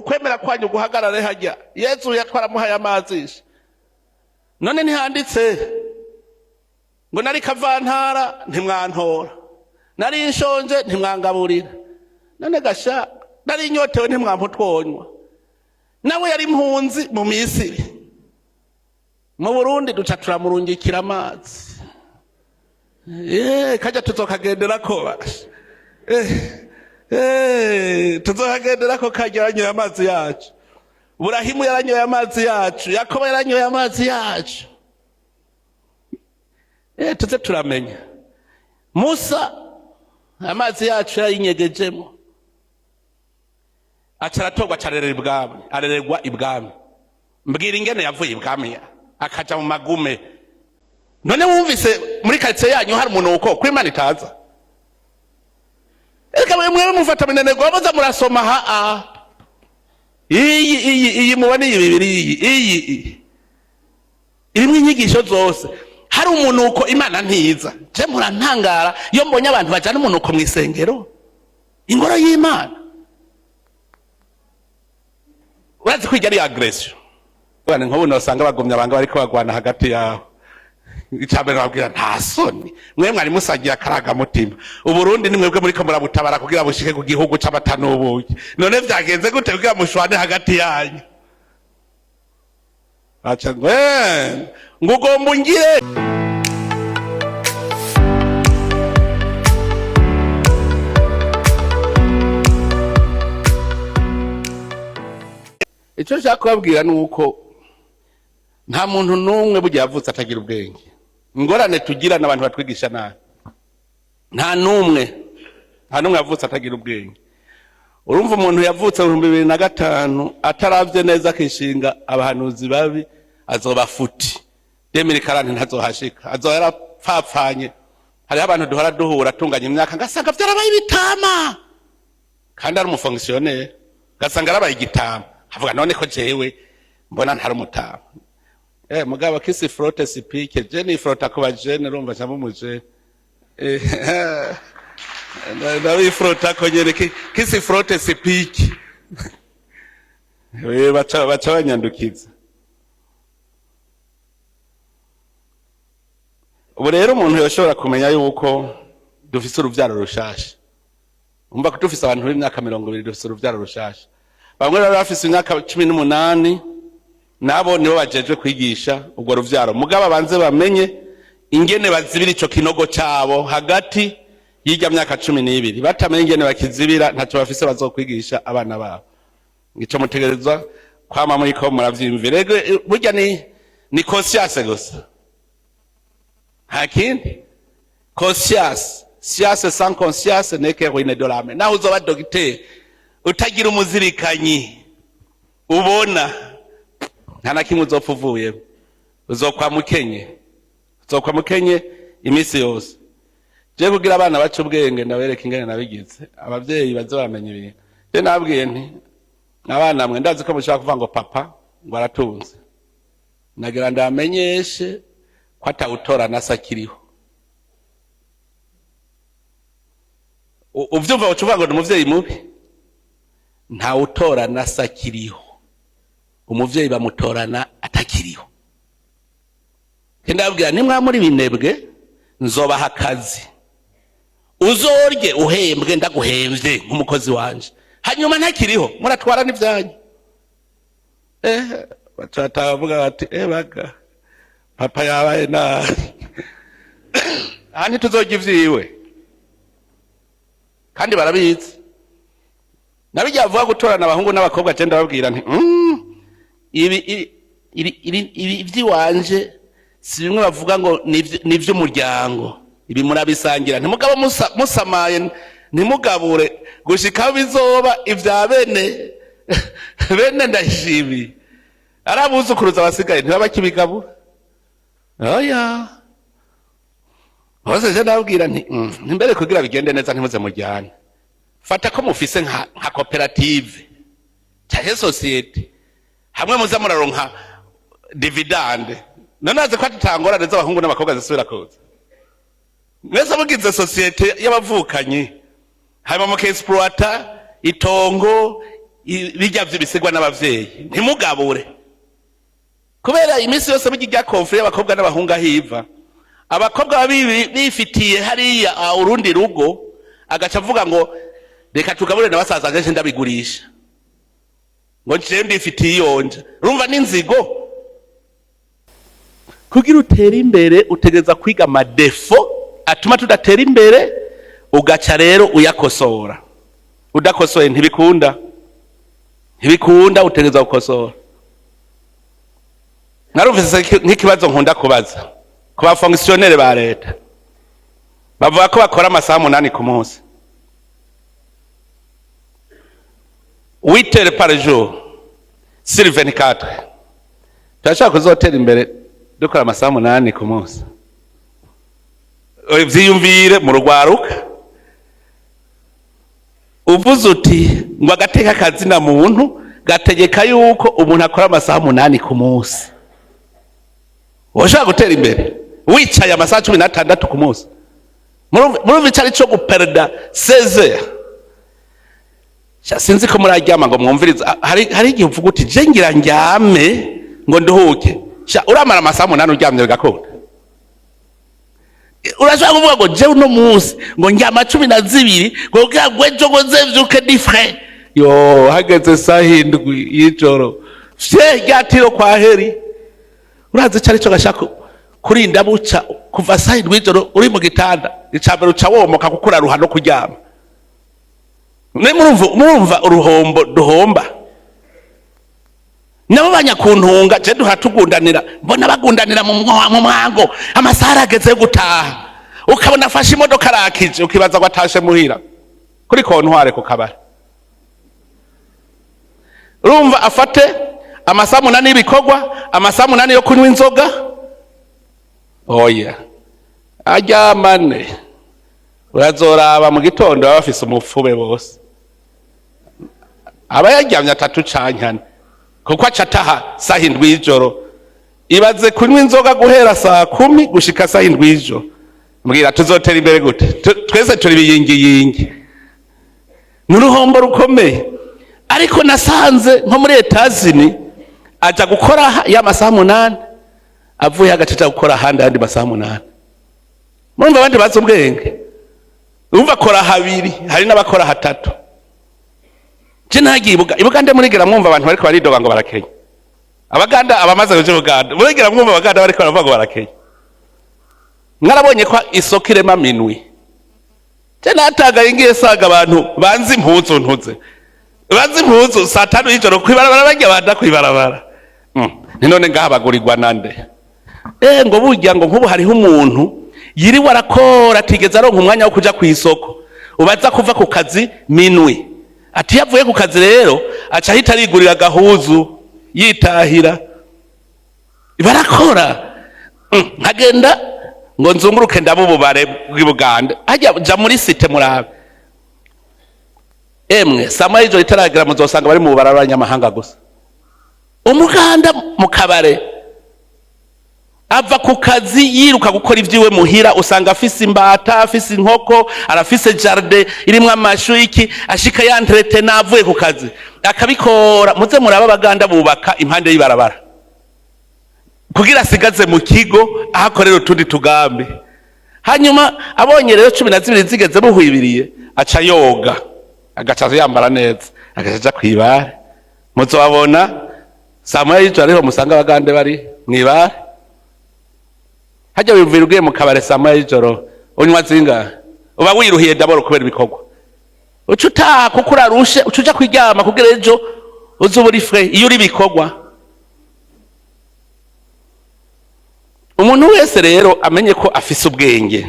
Ukwemera kwanyu guhagarare hajya. Yezu yatwaramuhaye amazi. None ntihanditse ngo nari kavantara ntimwantora, nari nshonje ntimwangaburira, none gasha nari nyotewe ntimwampa utwonywa. Nawe yari impunzi mu Misiri, mu Burundi duca turamurungikira amazi. Kajya tuzokagenderako basha. Tuzokagenderako kajya yaranyoye amazi yacu. Burahimu yaranyoye amazi yacu, Yakobo yaranyoye amazi yacu. Tuze turamenya Musa amazi yacu yayinyegejemo, aca aratorwa, aca arerera ibwami, arererwa ibwami. Mbwira ingene yavuye ibwami akaja mu magume. None wumvise muri quartier yanyu hari umunuko ko Imana itaza? Reka mwewe mufata minenegwa baza murasoma ha a iyi iyi iyi mubona iyi bibiri iyi iyi iyi irimwo inyigisho zose. Hari umunuko Imana ntiza. Je murantangara iyo mbonye abantu bajana umunuko mu isengero, ingoro y'Imana. Urazi kwiga ari agression. Bwana nk'ubu nosanga bagumya abanga bariko bagwana hagati yabo. Icambere babwira nta soni, mwe mwari musangiye akarangamutima. Uburundi ni mwebwe muriko murabutabara kugira bushike ku gihugu c'amata n'ubuki. None vyagenze gute kugira mushwane hagati yanyu? Aca ngo ngo ugomba ungire. Icyo nshaka kubabwira ni uko nta muntu n'umwe burya yavutse atagira ubwenge. Ingorane tugira n'abantu batwigisha nabi. Nta n'umwe, nta n'umwe yavutse atagira ubwenge. Urumva umuntu yavutse mu 2005 ataravye neza akishinga abahanuzi babi, azoba futi. 2040 ntazohashika, azoba yarapfapfanye. Hariho abantu duhora duhura tunganya imyaka, ngasanga vyarabaye ibitama kandi ari umufonctionnaire, ngasanga yarabaye igitama. Avuga none ko jewe mbona ntari umutama. Mugabo qui se frotte se pique. Je ni frotta ku bajene, urumva cyangwa umujene. Ndabifrota ko nyene qui se frotte se pique. Baca banyandukiza. Ubu rero umuntu yoshobora kumenya yuko dufise uruvyaro rushasha. Umva ko dufise abantu b'imyaka 20, dufise uruvyaro rushasha. Bamwe bari bafise imyaka 18, nabo nibo bajejwe kwigisha urwo ruvyaro. Mugabo abanze bamenye ingene bazibira ico kinogo cabo hagati y'irya myaka 12. Batamenye ingene bakizibira, ntaco bafise bazokwigisha abana babo. Ico mutegerezwa kwama muriko muravyiyumvira. Ego, burya ni conscience gusa, nta kindi. Conscience, science sans conscience n'est que ruine de l'âme. Naho uzoba dogiteri utagira umuzirikanyi ubona, nta na kimwe uzopfa uvuyemo. Uzokwa mukenye, uzokwa mukenye iminsi yose. Je kugira abana baca ubwenge, ndabereka ingene nabigize, abavyeyi baze bamenya ibintu. Je nabwiye nti abana mwe, ndazi ko mushobora kuvuga ngo papa ngo aratunze, nagira ndamenyeshe ko atawutora nasa akiriho. Uvyumva uca uvuga ngo ni umuvyeyi mubi. Ntawutora nasa akiriho, umuvyeyi bamutorana atakiriho. Ndababwira nimwa muri binebwe, nzobaha akazi, uzorye uhembwe, ndaguhemvye nk'umukozi wanje, hanyuma ntakiriho muratwara n'ivyanyu. Baca bavuga bati baga papa yabaye nabi, aha ntituzorya ivyiwe. Kandi barabizi. Nabijya bavuga gutorana abahungu n'abakobwa, je ndababwira nti ibi ibi ibi ibi ivy'iwanje si bimwe bavuga ngo ni ivy'umuryango, ibi murabisangira. Ntimugabo musamaye, ntimugabure gushika bizoba ivya bene bene. Ndayishimiye ari abuzukuruza basigaye ntibaba bakibigabura. Oya, bose je ndababwira nti ntimbere kugira bigende neza, ntimuze mujyane. Fata ko mufise nka koperative canke société, hamwe muza muraronka dividende. None azi ko atangorane z'abahungu n'abakobwa zisubira kuza. Mwese mugize société y'abavukanyi, hanyuma mukexploita itongo. Bijya bisigwa n'abavyeyi, ntimugabure, kubera iminsi yose burya irya conflit y'abakobwa n'abahungu ahiva, abakobwa baba bifitiye hariya urundi rugo, agaca avuga ngo reka tugabure na basaza nje ndabigurisha, ngo njewe ndifitiye iyonja. Urumva n'inzigo. Kugira utere imbere utegereza kwiga ama défauts atuma tudatera imbere, ugaca rero uyakosora. Udakosoye ntibikunda, ntibikunda, utegereza gukosora. Narumvise nk'ikibazo nkunda kubaza ku ba fonctionnaires ba leta, bavuga ko bakora amasaha 8 ku munsi, 8 heures par jour sur 24. Turashobora kuzotera imbere dukora amasaha 8 ku munsi? Vyiyumvire mu rugwaruka. Uvuze uti ngo agateka kazina muntu gategeka yuko umuntu akora amasaha 8 ku munsi, woshobora gutera imbere wicaye amasaha 16 ku munsi? Murumva icari co guperda 16. Sha, sinzi ko muraryama ngo mwumvirize. Hari igihe uvuga uti je ngira ndyame ngo nduhuke. Sha, uramara amasaha 8 uryamye bigakunda? Urashobora kuvuga ngo je uno munsi ngo ndyama 12 ngo kugira ngo ejo ngo nze mvyuke ndi frais? Yo, hageze saha 7 y'ijoro, fye ryatiro kwa heri. Urazi ico arico gashaka kurinda buca kuva saha 7 y'ijoro uri mu gitanda? Icambere uca womoka kuko uraruha no kuryama. Ne murumva uruhombo duhomba. Nabo banyakuntunga je duha tugundanira, mbona bagundanira mu mwango, amasaha arageze yo gutaha, ukabona afashe imodoka arakije, ukibaza ngo atashe muhira kuri comptoir ku kabari. Urumva afate amasaha 8 y'ibikorwa, amasaha 8 yo kunywa inzoga? Oya, aryamane. Urazoraba mu gitondo baba bafise umupfube bose, aba yaryamye atatu cankane, kuko aca ataha saha 7 y'ijoro. Ibaze kunywa inzoga guhera saa 10 gushika saha 7 y'ijoro. Mbwira, tuzotera imbere gute? Twese turi biyingiyingi, ni uruhombo rukomeye. Ariko nasanze nko muri Etazini aja gukora ya masaha 8, avuye agaca aja gukora ahandi ayandi masaha 8. Murumva abandi bazi ubwenge, urumva akora habiri, hari n'abakora hatatu. Je ntagiye Ibuganda, murigera mwumva abantu bariko baridoga ngo barakenya? Abaganda, abamaze kuja Uganda, murigera mwumva abaganda bariko baravuga ngo barakenya? Mwarabonye ko isoko irema minwi. Je natagaye ngiye saga abantu banze impuzu, ntuze banze impuzu saa 5 y'ijoro kwibarabara, barya banda kwibarabara. Ni none ngaha bagurirwa nande? Ngo burya ngo nk'ubu hariho umuntu yiriwe arakora atigeze aronka umwanya wo kuja kw'isoko, ubaza kuva ku kazi minwi, ati iyo avuye ku kazi rero aca ahita arigurira agahuzu yitahira. Barakora. Nkagenda ngo nzunguruke ndabe ububare bw'i Buganda, hajya ja muri cité murabe, emwe saa 1 y'ijoro itaragera muzosanga bari mu bubare b'abanyamahanga gusa. Umuganda mu kabare ava ku kazi yiruka gukora ivy'iwe muhira, usanga afise imbata, afise inkoko, arafise jardin irimwo amashu, iki ashika yantretena avuye ku kazi akabikora. Muze murabe abaganda bubaka impande y'ibarabara kugira asigaze mu kigo aho akorera utundi tugambi. Hanyuma abonye rero 12 zigeze buhwibiriye, aca yoga, agaca yambara neza, agaca aja kw'ibare. Muzobabona saa 1 y'ijoro ariho musanga abagande bari mw'ibare. Hajya wiyumvira ugiye mu kabare saa 1 y'ijoro unywa zingahe? Uba wiruhiye d'abord kubera ibikorwa, uca utaha kuko urarushe, uca uja kuryama kugira ejo uze uri frais. Iyo uri ibikorwa, umuntu wese rero amenye ko afise ubwenge,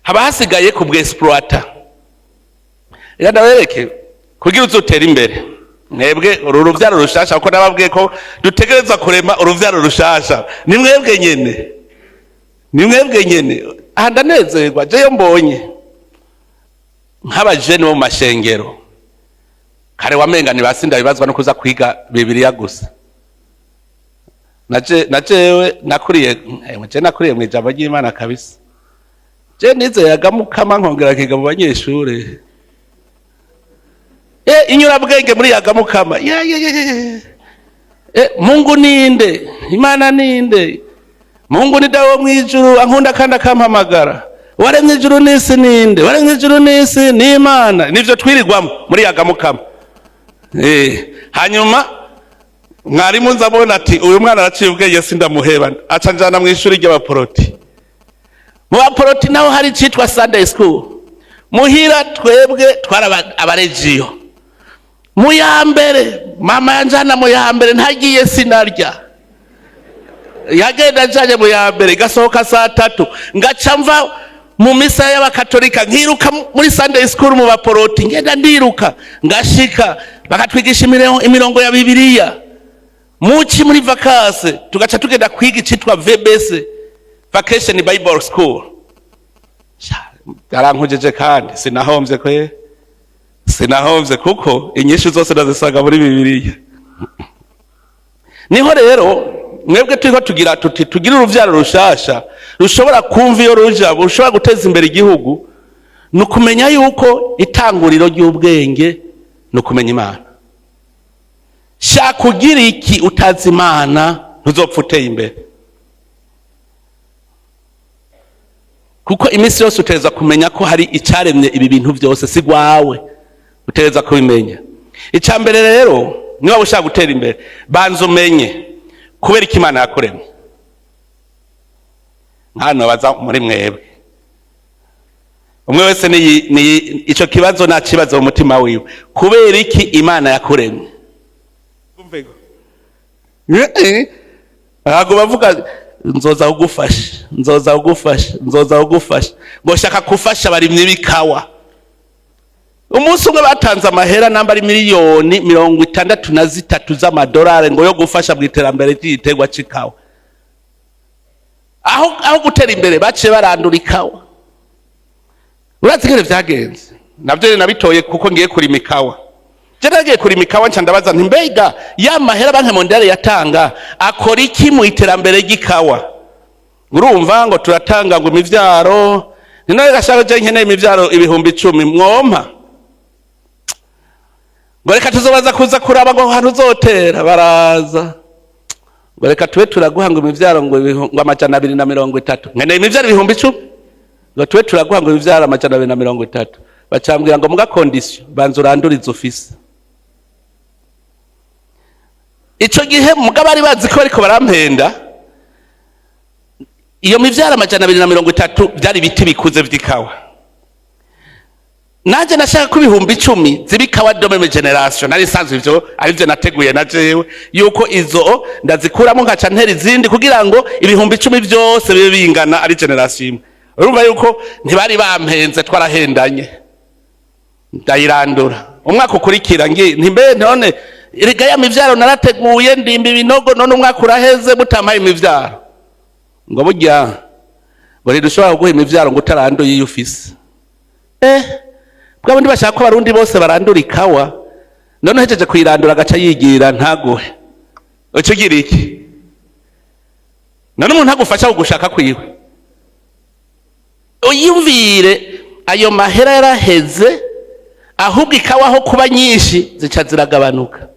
haba hasigaye kubwexploita. Reka ndabereke kugira uzotere imbere. Mwebwe uru ruvyaro rushasha, kuko nababwiye ko dutegerezwa kurema uruvyaro rushasha, ni mwebwe nyene, ni mwebwe nyene. Aha ndanezerwa jeyo mbonye nk'abajene bo mu mashengero. Kare wamenga nibasinda bibazwa no kuza kwiga Bibiliya gusa. Naje na jewe nakuriye, je nakuriye mu ijambo ry'Imana kabisa. Je nizeraga Mukama, nkongera nkiga mu banyeshure. Inyurabwenge muri yagamukama. Ye ye ye ye. Mungu ninde? Imana ninde? Mungu ni dawe mwijuru ankunda kandi akampamagara. Waremye ijuru n'isi ninde? Waremye ijuru n'isi ni Imana. Nivyo twirirwamo muri yagamukama. Hanyuma mwarimu nzabona ati uyu mwana araciye ubwenge sindamuheba, aca njana mu ishuri ry'abaporoti. Mu baporoti naho hari icitwa Sunday school. Muhira twebwe twari abaregiyo. Mu ya mbere mama yanjana mu ya mbere, ntagiye sinarya. Yagenda ajanye mu ya mbere, gasohoka saa 3, ngaca mva mu misa y'abakatolika nkiruka muri Sunday school mu baporoti, ngenda ndiruka ngashika bakatwigisha imirongo ya Bibiliya. Muci muri vacances tugaca tugenda kwiga icitwa VBS, Vacation Bible School. Yarankujeje kandi sinahomvye kwe, sinahomvye kuko inyishu zose ndazisanga muri Bibiliya. Niho rero mwebwe turiko tugira tuti tugira uruvyaro rushasha rushobora kumva iyo ruja, rushobora guteza imbere igihugu. Ni ukumenya yuko itanguriro ry'ubwenge ni ukumenya Imana. Shaka ugira iki utazi Imana ntuzopfa uteye imbere, kuko iminsi yose utegerezwa kumenya ko hari icaremye ibi bintu byose, si gwawe, utegerezwa kubimenya. Icya mbere rero, niba ushaka gutera imbere, banza umenye kubera iki Imana yakuremye. Nk'hano baza muri mwebwe, umwe wese ni ico kibazo nacibaza mu mutima wiwe, kubera iki Imana yakuremye? Ntabwo bavuga nzoza kugufasha, nzoza kugufasha, nzoza kugufasha, ngo shaka gufasha abarimyi b'ikawa. Umunsi umwe batanze amahera namba ari 63 miliyoni z'amadolari ngo yo gufasha mu iterambere ry'igiterwa c'ikawa. Aho gutera imbere baciye barandura ikawa. Urazi ingene vyagenze? Navyo nabitoye kuko ngiye kurima ikawa. Je nagiye kurima ikawa, nca ndabaza nti mbega ya mahera Banque Mondiale yatanga akora iki mu iterambere ry'ikawa? Urumva ngo turatanga ngo imivyaro, ni nawe gashaka je nkeneye imivyaro 10,000 mwompa. Ngo reka tuzobaza kuza kuraba ngo hantu uzotera, baraza. Ngo reka tube turaguha ngo imivyaro ngo 230. Nkeneye imivyaro 10,000. Ngo tube turaguha ngo imivyaro 230. Bacambwira ngo muga condition banza urandurize ufise. Ico gihe mugabo bari bazi ko bariko barampenda. Iyo mivyaro 230 byari ibiti bikuze vy'ikawa. Nanje nashaka ko 10,000 zibikawa de même génération, nari nsanzwe ivyo arivyo nateguye na jewe, yuko izo ndazikuramo nkaca ntera izindi kugira ngo 10,000 vyose bibe bingana ari génération imwe. Urumva yuko ntibari bampenze, twarahendanye. Ndayirandura. Umwaka ukurikira ngi ntimbe none erega ya mivyaro narateguye ndimba ibinogo, none umwaka uraheze mutampaye imivyaro. Ngo burya ngo ntidushobora kuguha imivyaro ngo utaranduye iyo ufise. Bwa bundi bashaka ko abarundi bose barandura ikawa, none uhejeje kuyirandura agaca yigira ntaguhe, uca ugira iki? None umuntu agufasha kugushaka kwiwe, uyumvire ayo mahera yaraheze, ahubwo ikawa aho kuba nyinshi zica ziragabanuka.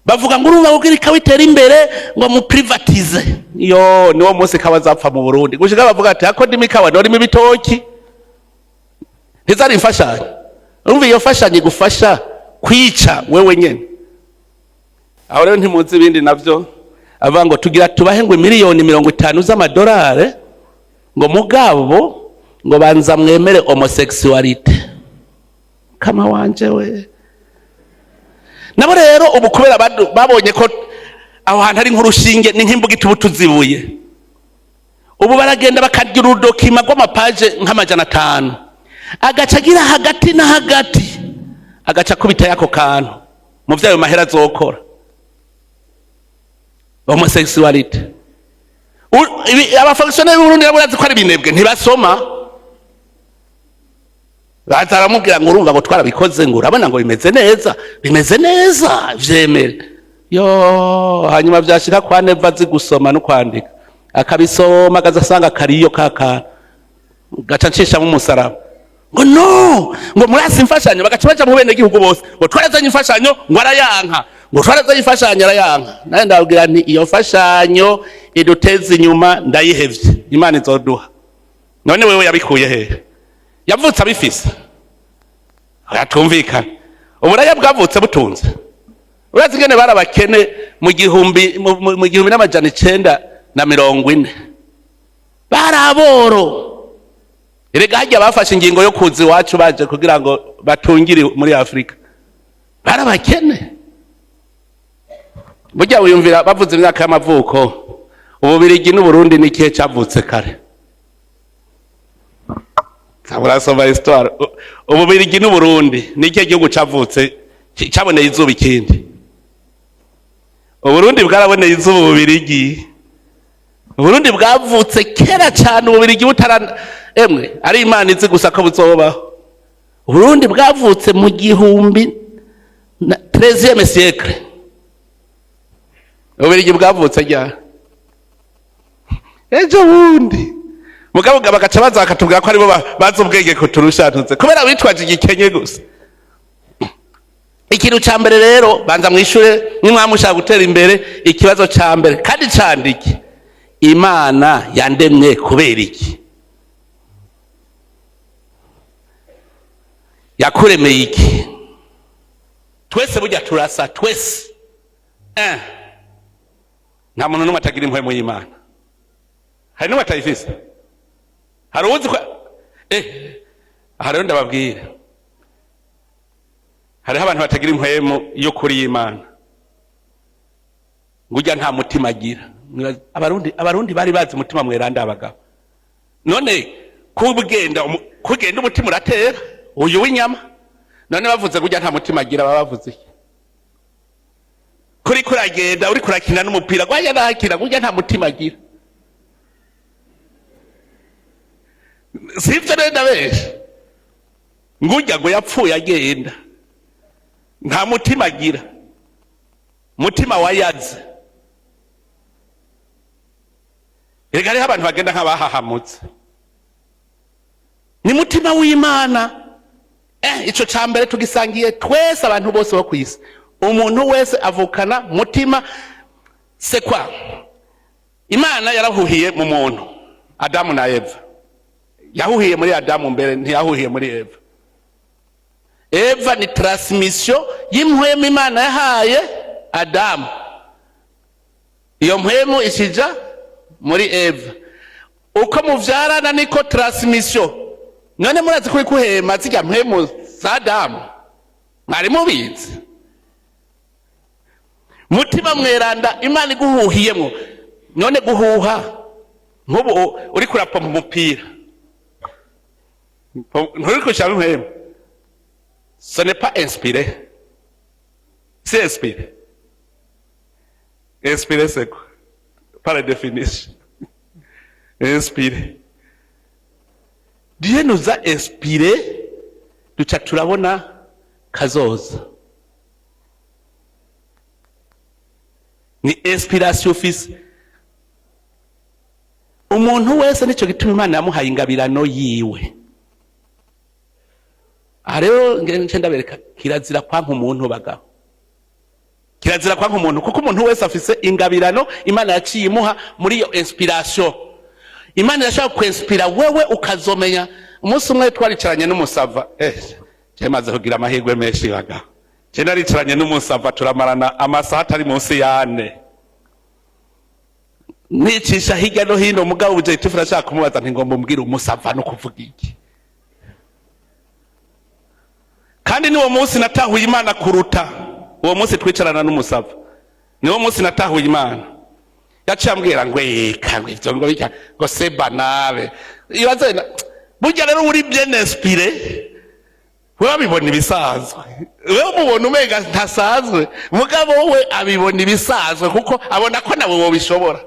Bavuga ngo urumva kugira ikawa itera imbere ngo mu privatize. Yo niwo munsi ikawa zapfa mu Burundi. Gushika bavuga ati hako ndimo ikawa ndorimo ibitoki, ntizari imfashanyo. Urumva iyo mfashanyo igufasha kwica wewe nyene. Aho rero ntimuzi ibindi navyo avuga ngo tugira tubahe ngo 50 miliyoni z'amadolari, ngo mugabo ngo banza mwemere homosexualité. Kama wanje we. Nabo rero ubu kubera babonye ko aho hantu ari nk'urushinge, ni nk'imbuga ituba tuzibuye, ubu baragenda bakagira urudokima rw'amapaje nka 500, agaca agira hagati na hagati, agaca akubita yako kantu mu vyayo mahera azokora homosexualité. Abafonctionnaires b'Uburundi nabo urazi ko ari binebwe, ntibasoma. Baza baramubwira ngo urumva ngo twarabikoze, ngo urabona ngo bimeze neza, bimeze neza, vyemere. Yo hanyuma vyashika kwa Neva azi gusoma no kwandika, akabisoma akaza asanga kariyo kakana, gaca ncishamo umusaraba. Ngo no, ngo murasi imfashanyo, bagaca baja mu bene gihugu bose ngo twarazanye imfashanyo, ngo arayanka, ngo twarazanye imfashanyo, arayanka. Nawe ndababwira nti iyo mfashanyo iduteza inyuma ndayihevye, Imana izoduha. None wewe yabikuye hehe? Yavutse abifise? Tumvikana, uburaya bwavutse butunze? Urazi ingene bari abakene mu 1940? Bari aboro. Erega harya bafashe ingingo yo kuza iwacu baje kugira ngo batungire muri Afurika, bari abakene. Burya wiyumvira bavuze imyaka y'amavuko, Ububirigi n'Uburundi ni ikihe cavutse kare? Urasoma histoire, Ububirigi n'Uburundi ni ikihe gihugu cavutse caboneye izuba ikindi? Uburundi bwaraboneye izuba Ububirigi. Uburundi bwavutse kera cyane Ububirigi butara. Emwe, ari Imana izi gusa ko buzobaho. Uburundi bwavutse mu gihumbi na 13e siècle. Ububirigi bwavutse ryari? Ejo bundi. Mugabo bagaca baza bakatubwira ko aribo bazi ubwenge kuturusha, ntuze kubera bitwaje igikenye gusa. Ikintu ca mbere rero, banza mwishure nimwaba mushaka gutera imbere. Ikibazo ca mbere kandi candike: Imana yandemye kubera iki? Yakuremeye iki? Twese burya turasa twese. Nta muntu n'umwe atagira impwemu y'Imana. Hari n'umwe atayifise? Hari uwuzi ko aha rero ndababwira, hariho abantu batagira impwemu y'ukuri y'Imana, ngo urya nta mutima agira. Abarundi bari bazi umutima mweranda, abagabo. None kugenda umutima uratera uyu w'inyama. None bavuze ngo urya nta mutima agira, baba bavuze iki? Kuri kuragenda uri kurakina n'umupira, gwajya nakira, urya nta mutima agira. Sivyo rero ndabesha? Ngurya ngo yapfuye agenda, nta mutima agira, mutima wayaze. Erega hariho abantu bagenda nk'abahahamutse, ni mutima w'Imana. Ico ca mbere tugisangiye twese, abantu bose bo kw'isi. Umuntu wese avukana mutima sekwa. Imana yarahuhiye mu muntu Adamu na Eva. Yahuhiye muri Adamu mbere, ntiyahuhiye muri Eva. Eva ni transmission y'impwemu Imana yahaye Adamu. Iyo mpwemu ishija muri Eva. Uko muvyarana niko transmission. None murazi kuri kuhema zirya mpwemu za Adamu? Mwari mubizi? Mutima mweranda Imana iguhuhiyemwo. None guhuha, nk'ubu uri kurapompa umupira, nturi kushiramo impwemu? Ce n'est pas inspiré. C'est inspiré. Inspiré, c'est quoi? Par la définition. Inspiré. Dieu nous a inspiré, duca turabona kazoza. Ni inspiration ufise. Umuntu wese, nico gituma Imana yamuhaye ingabirano yiwe. Aha rero nce ndabereka, kirazira kwanka umuntu, bagabo. Kirazira kwanka umuntu, kuko umuntu wese afise ingabirano Imana yaciye imuha muri iyo inspiration. Imana irashobora kwinspira wewe ukazomenya. Umunsi umwe twaricaranye n'umusava, je maze kugira amahirwe menshi, bagabo. Je naricaranye n'umusava turamarana amasaha atari munsi yane, nicisha hirya no hino. Mugabo objectif, nashaka kumubaza nti ngomba umbwire umusava no kuvuga iki. Kandi niwo munsi natahuye Imana kuruta. Uwo munsi twicarana n'umusava, niwo munsi natahuye Imana. Yaciye ambwira ngo eka, ngo ivyo ngo bijya ngo c'est banal. Ibaze burya rero uri bien inspiré, wewe abibona ibisanzwe. Wewe umubona umenga ntasanzwe, mugabo we abibona ibisanzwe, kuko abona ko nawe wobishobora.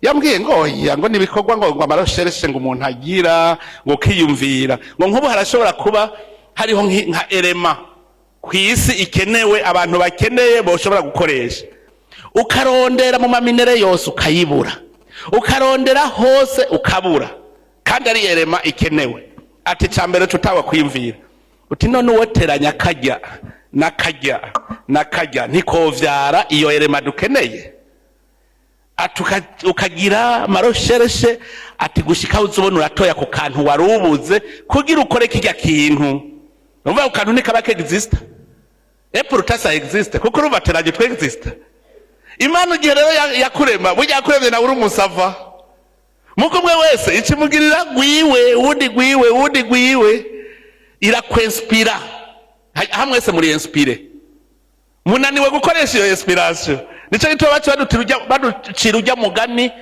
Yambwiye ngo oya, ngo nibikorwa ngo ama recherche ngo umuntu agira, ngo kiyumvira ngo nk'ubu harashobora kuba hariho nka élément ku isi ikenewe, abantu bakeneye boshobora gukoresha, ukarondera mu ma minerais yose ukayibura, ukarondera hose ukabura, kandi ari élément ikenewe. Ati ca mbere tutawa kwiyumvira uti none uwoteranya karya n'akarya n'akarya ntikovyara iyo élément dukeneye? Ati ukagira ama recherches, ati gushika aho uzubona uratoya ku kantu wari ubuze kugira ukore kirya kintu. Urumva ako kantu ntikaba kexista, et pourtant ça existe, kuko urumva teranye twexista. Imana igihe rero yakurema, burya yakuremye nawe uri umusava, muko umwe wese ikimugirira gwiwe, uwundi gwiwe, uwundi gwiwe, irakwinspira. Hamwese muri inspirés, munaniwe gukoresha iyo inspiration. Nico gituma baca baducira ujya mugani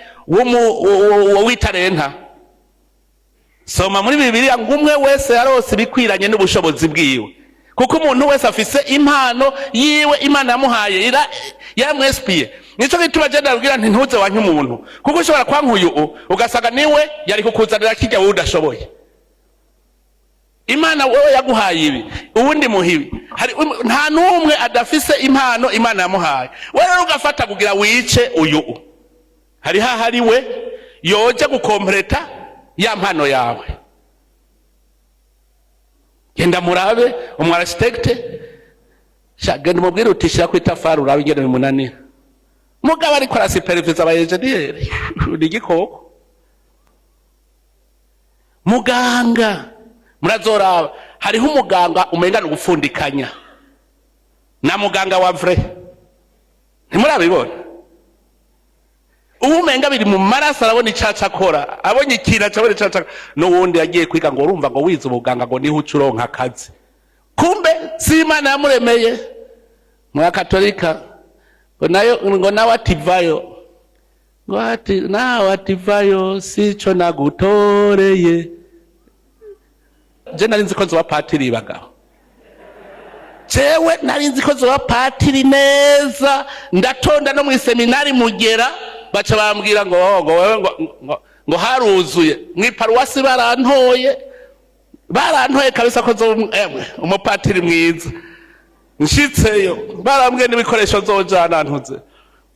w'itarenta. Soma muri Bibiliya ngo umwe wese yarose ibikwiranye n'ubushobozi bwiwe, kuko umuntu wese afise impano yiwe Imana yamuhaye, yaramwesipiye. Nico gituma je ndabwira nti ntuze wanke umuntu, kuko ushobora kwanka uyu ugasanga niwe yari kukuzanira kirya wowe udashoboye. Imana wowe yaguhaye ibi, uwundi muha ibi. Hari nta n'umwe adafise impano Imana yamuhaye. Wewe rero ugafata kugira wice uyu, hari hahari we yoja gukompleta ya mpano yawe. Genda murabe umu architecte, sha genda umubwire uti shira ku itafari urabe ingene bimunanira. Mugabo ariko arasupervisa aba engineer, ni igikoko. Muganga murazoraba, hariho umuganga umenga ni ugupfundikanya na muganga wa vrai, ntimurabibona? Ubu umenga biri mu maraso, arabona icaca akora, abonye ikintu acabona icaca akora. N'uwundi yagiye kwiga ngo urumva ngo wize ubuganga ngo niho uca uronka akazi, kumbe si Imana yamuremeye. Mu Katolika ngo nayo ngo nawe ativayo, ngo ati nawe ativayo sico nagutoreye. Je nari nzi ko nzoba patiri, bagabo. Jewe nari nzi ko nzoba patiri neza, ndatonda no mw'iseminari mugera, baca bambwira ngo wewe ngo haruzuye mw'iparuwasi. Barantoye, barantoye kabisa ko nzoba emwe umupatiri mwiza. Nshitseyo barambwiye n'ibikoresho nzojana, ntuze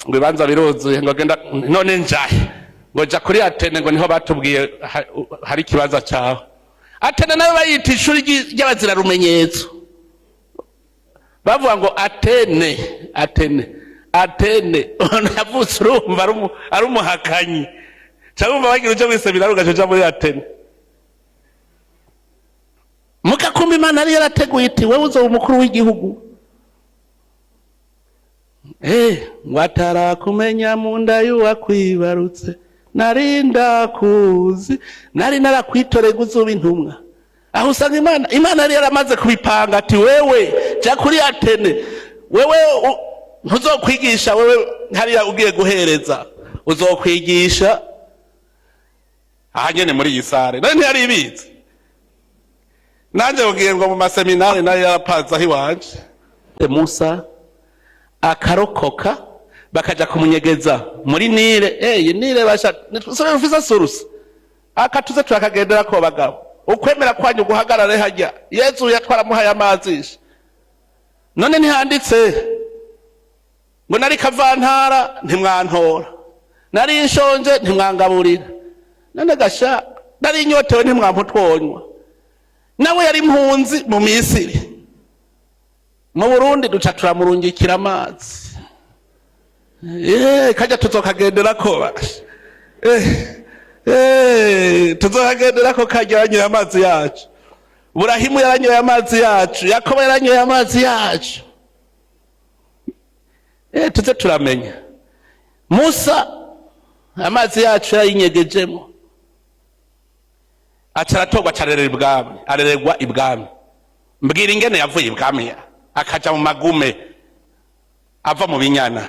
ngo ibibanza biruzuye, ngo genda. None njahe? Ngo ja kuri Athénée, ngo niho batubwiye hari ikibanza cawe. Athénée nayo bayita ishuri ry'abazirarumenyetso. Bavuga ngo Athénée, Athénée, Athénée. Yavutse urumva ari umuhakanyi, cyangwa umva bagira uje mw'iseminari ugaca uja muri Athénée. Mugakumva Imana yari yarateguye iti wewe uzoba umukuru w'igihugu. Ngo atarakumenya mu nda y'uwakwibarutse nari ndakuzi, nari narakwitoreye uzuba intumwa. Aho usanga Imana yari yaramaze kubipanga, ati wewe jya kuri Athénée, wewe ntuzokwigisha wewe hariya ugiye guhereza, uzokwigisha aha nyene muri iyi salle. None ntiyari ibizi? Nanjye ugiye ngo mu maseminari nayo yarapanze aho iwanje. Musa akarokoka, bakaja kumunyegeza muri Nile. Eh, Nile basha ufise source, akatuze turakagendera ko bagabo. Ukwemera kwanyu guhagarare hajya. Yezu yatwaramuhaye amazi. None ntihanditse ngo nari kavantara ntimwantora, nari nshonje ntimwangaburira, none gasha nari nyotewe ntimwampa utwonywa? Nawe yari impunzi mu Misiri, mu Burundi duca turamurungikira amazi. Kajya tuzokagenderako basha. Tuzokagenderako kajya yanyoye amazi yacu. Burahimu yaranyoye amazi yacu, Yakobo yaranyoye amazi yacu. Tuze turamenya Musa amazi yacu yayinyegejemo, aca aratorwa, acarerera ibwami, arererwa ibwami. Mbwira ingene yavuye ibwami akaja mu magume, ava mu binyana.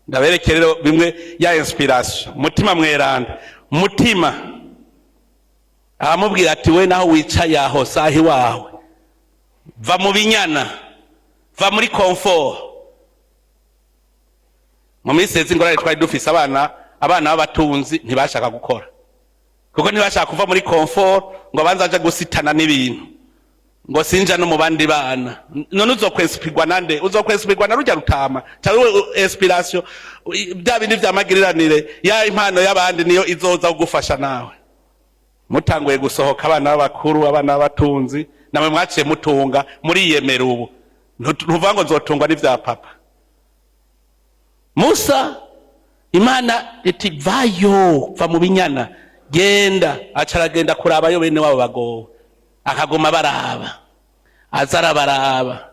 Ndabereke rero bimwe ya inspiration. Mutima mweranda, Mutima aramubwira ati we naho wicaye aho sahi wawe, va mu binyana, va muri confort. Mu minsi iheze ingorane twari dufise, abana b'abatunzi ntibashaka gukora, kuko ntibashaka kuva muri confort ngo abanze aje gusitana n'ibintu, ngo sinja no mu bandi bana. None uzokwesipirwa nande? Uzokwesipirwa na rujya rutama cyangwa inspiration, bya bindi vyamagiriranire ya impano y'abandi niyo izoza kugufasha nawe. Mutanguye gusohoka, abana b'abakuru, abana b'abatunzi, namwe mwaciye mutunga, muriyemera. Ubu ntuvuga ngo nzotungwa n'ivya papa. Musa, Imana iti: "Vayo, va mu binyana, genda." Aca aragenda kurabayo bene wabo bagowe, akaguma baraba, aza arabaraba.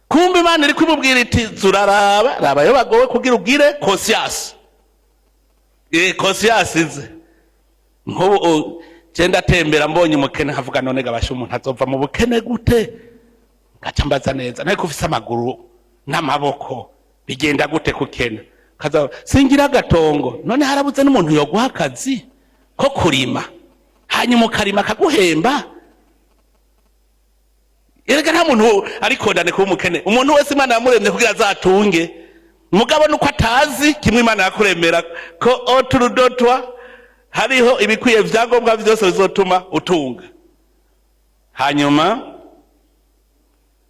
Kumva Imana iri kwimubwira iti: "Zuraraba, rabayo bagowe kugira ugire conscience." Conscience ize. Nk'ubu je ndatembera, mbonye umukene nkavuga: "None gabasha, umuntu azova mu bukene gute?" Ngaca mbaza neza: "Ariko ufise amaguru n'amaboko, bigenda gute kukena?" Kaza: "Singira agatongo." None harabuze n'umuntu yoguha akazi ko kurima, hanyuma ukarima akaguhemba? Erega nta muntu ari condamné kuba umukene. Umuntu wese Imana yamuremye kugira azatunge, mugabo nuko atazi kimwe Imana yakuremera ko autour de toi hariho ibikwiye, vyangombwa vyose bizotuma utunga. Hanyuma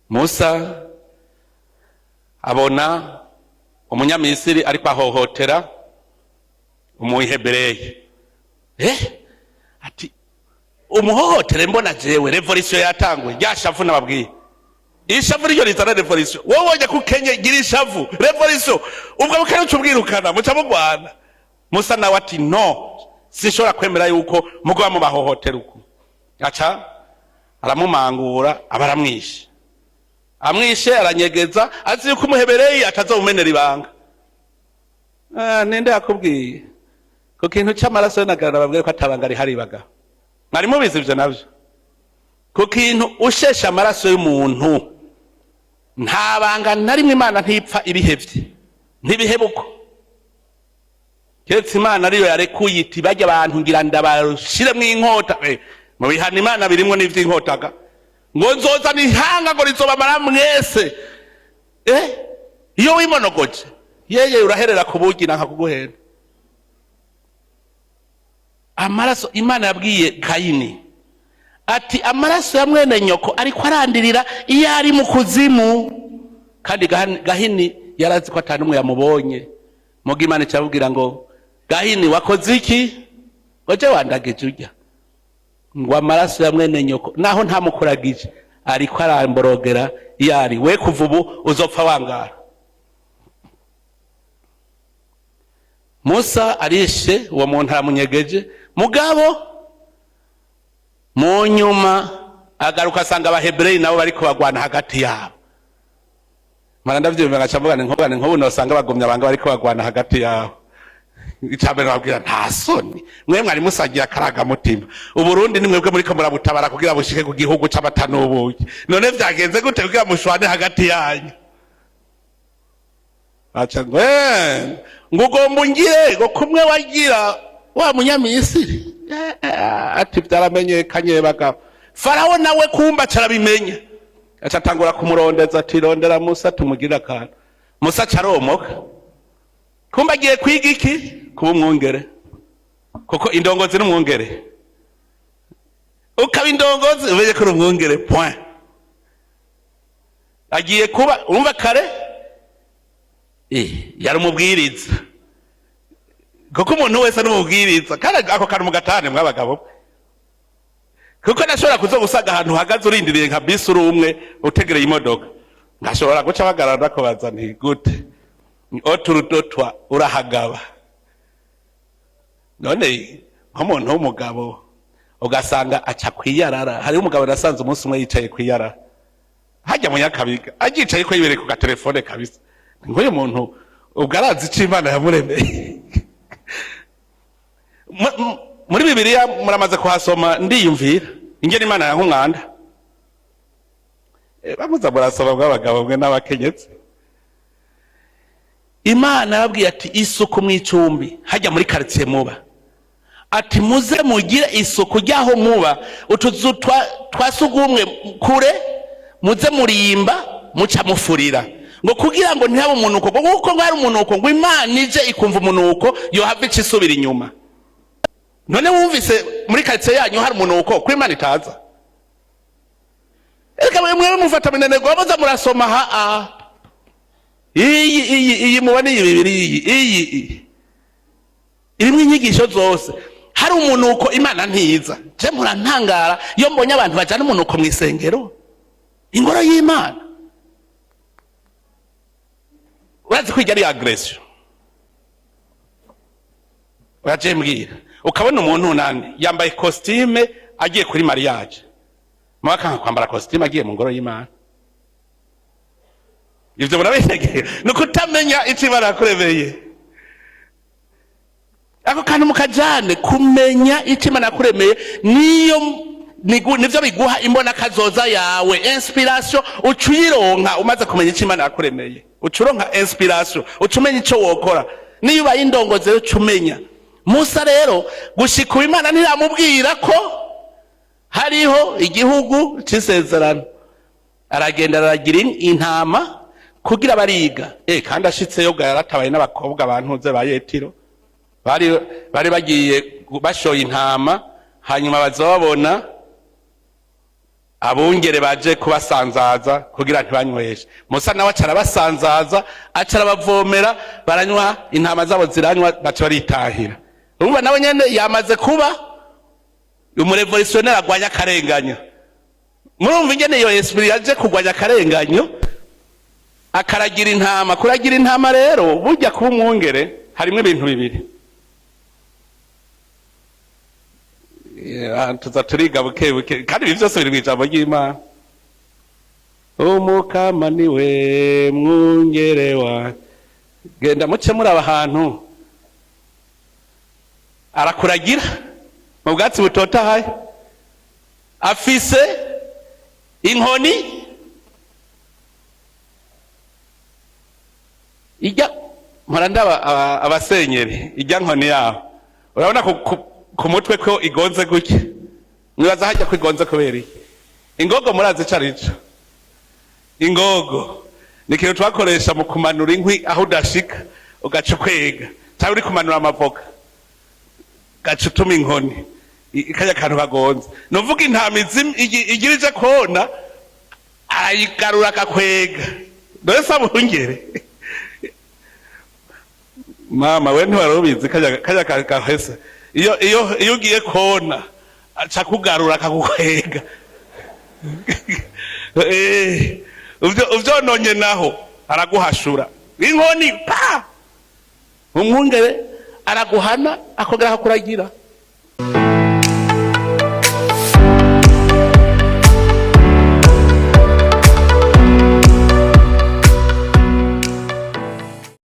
Musa abona Umunyamisiri ariko ahohotera Umuhebereyi. Ati: "Umuhohotere mbona jewe." Révolution yatanguye. Rya shavu nababwiye, ishavu ryo rizana révolution. Wowe wonye ko ukenye, gira ishavu, révolution. Ubwo bukene uca ubwirukana, muca mugwana. Musa nawe ati: "No, sinshobora kwemera yuko mugaba mubahohotera uku." Aca aramumangura, aba aramwishe. Amwishe, aranyegeza, azi yuko Umuhebereyi atazomumenera ibanga. Ninde yakubwiye ku kintu c'amaraso y'intagara? Babwire ko atabanga rihari bagabo. Mwari mubizi ivyo navyo? Ku kintu ushesha amaraso y'umuntu, nta banga na rimwe. Imana ntipfa ibihevye, ntibihebuko, keretse Imana ariyo yarekuye iti: "Bajya abantu ngira ndabashiremwo inkota." Mu bihano Imana birimwo n'ivy'inkotaga, ngo nzozana ihanga ngo rizobamara mwese. Iyo wimonogoje, yeye, uraherera ku bugi nanka kuguhera amaraso. Imana yabwiye Kayini ati: "Amaraso ya mwene nyoko ariko arandirira iyo ari mu kuzimu." Kandi Gahini yarazi ko atanu umwe yamubonye. Muga Imana icababwira ngo: "Gahini, wakoze iki?" Ngo: "Je wandagije urya." Ngo: "Amaraso ya mwene nyoko, naho ntamukuragije, ariko aramborogera iyo ari we. Kuva ubu uzopfa wangara." Musa arishe uwo muntu, aramunyegeje. Mugabo mu nyuma agaruka, asanga Abahebereyi nabo bariko bagwana hagati yabo. Mara ndavyumva, ngaca mvuga nti nk'ubu nosanga bagumya banga bariko bagwana hagati yabo. Icambere babwira: "Nta soni, mwe mwari musangiye akarangamutima? Uburundi ni mwebwe muriko murabutabara kugira bushike ku gihugu c'amata n'ubuki. None vyagenze gute kugira mushwane hagati yanyu?" Aca ngo: "Ngo ugomba ungire ngo kumwe wagira wa Munyamisiri." Ati: "Vyaramenyekanye bagabo." Farawo nawe kumba acarabimenya, aca atangura kumurondeza, ati: "Rondera Musa tumugire akantu." Musa acaromoka. Kumba agiye kwiga iki? Kuba umwungere, kuko indongozi n'umwungere. Ukaba indongozi, umenye ko uri umwungere, point. Agiye kuba, urumva kare yari umubwiriza, kuko umuntu wese ni umubwiriza. Kandi ako kantu mugatane mw'abagabo, kuko nashobora kuza gusaga ahantu uhagaze urindiriye nka bisi, uri umwe utegereye imodoka, nkashobora guca bagarara ndakubaza nti: "Gute autour de toi urahagaba?" None nk'umuntu w'umugabo ugasanga aca kwiyarara. Hariho umugabo nasanze umunsi umwe yicaye kwiyarara hajya mu Nyakabiga, agicaye ko yibereye ku gatelefone kabisa. Nk'uyu muntu ubwo arazi ico Imana yamuremeye? Muri Bibiliya muramaze kuhasoma, ndiyumvira ingene Imana yanka umwanda. Bamuza murasoma bw'abagabo mwe n'abakenyezi. Imana yababwiye ati: "Isuku mu icumbi hajya muri quartier muba." Ati: "Muze mugire isuku ry'aho muba, utuzu twa sugumwe kure, muze murimba, muca mufurira." Ngo kugira ngo ntihabe umunuko, ngo kuko ngo hari umunuko, ngo Imana ije ikumva umunuko yohava ica isubira inyuma. None wumvise muri quartier yanyu hari umunuko, ko Imana itaza? Reka mwewe mufata minenegwa, muza murasoma. Ha a iyi mubona iyi Bibiri, iyi irimo inyigisho zose. Hari Hari umunuko, Imana ntiza. Je murantangara iyo mbonye abantu bajana umunuko mu isengero, ingoro y'Imana. Urazi ko iryo ari agression? Uraje mbwira, ukabona umuntu nani yambaye costume agiye kuri mariage, mubakanka kwambara costume agiye mu ngoro y'Imana. Ivyo murabitegera? Ni ukutamenya ico Imana yakuremeye. Ako kantu mukajane, kumenya ico Imana yakuremeye niyo nivyo biguha imbona kazoza yawe. Inspiration uca uyironka umaze kumenya ico Imana yakuremeye. Uca uronka inspiration, uca umenya ico wokora. Niyo ubaye indongozi rero, uca umenya. Musa rero, gushika ubu Imana ntiramubwira ko hariho igihugu c'isezerano. Aragenda, aragira intama kugira bariga. Kandi ashitseyo bwa yaratabaye n'abakobwa bantuze ba Yetiro bari bagiye bashoye intama, hanyuma bazobabona abungere baje kubasanzaza kugira ntibanyweshe. Musa nawe aca arabasanzaza, aca arabavomera, baranywa, intama zabo ziranywa, baca baritahira. Urumva nawe nyene yamaze kuba umu révolutionnaire agwanya akarenganyo. Murumva ingene iyo esprit yaje kugwanya akarenganyo, akaragira intama. Kuragira intama rero, burya kuba umwungere harimo ibintu bibiri. Tuza turiga buke buke, kandi ibi byose biri mu ijambo ry'Imana. Umukama niwe mwungere wa genda muce muri aba hantu, arakuragira mu bwatsi butotahaye, afise inkoni ijya mpora ndaba abasenyeri, ijya nkoni yabo urabona ku mutwe ko igonze gutya. Mwibaza hajya ko igonze kubera iki? Ingogo murazi ico arico? Ingogo ni ikintu twakoresha mu kumanura inkwi aho udashika, ugaca ukwega, cyangwa uri kumanura amavoka ugaca utuma inkoni kajya kantu kagonze. Nuvuga intama igira ije kona, arayigarura akakwega. Dore sabungere mama we, ntiwari ubizi? Kajya gahese, iyo ugiye kona aca kugarura akagukwega. Uvyononye naho araguhashura inkoni pa. Umwungere araguhana, akongera akakuragira.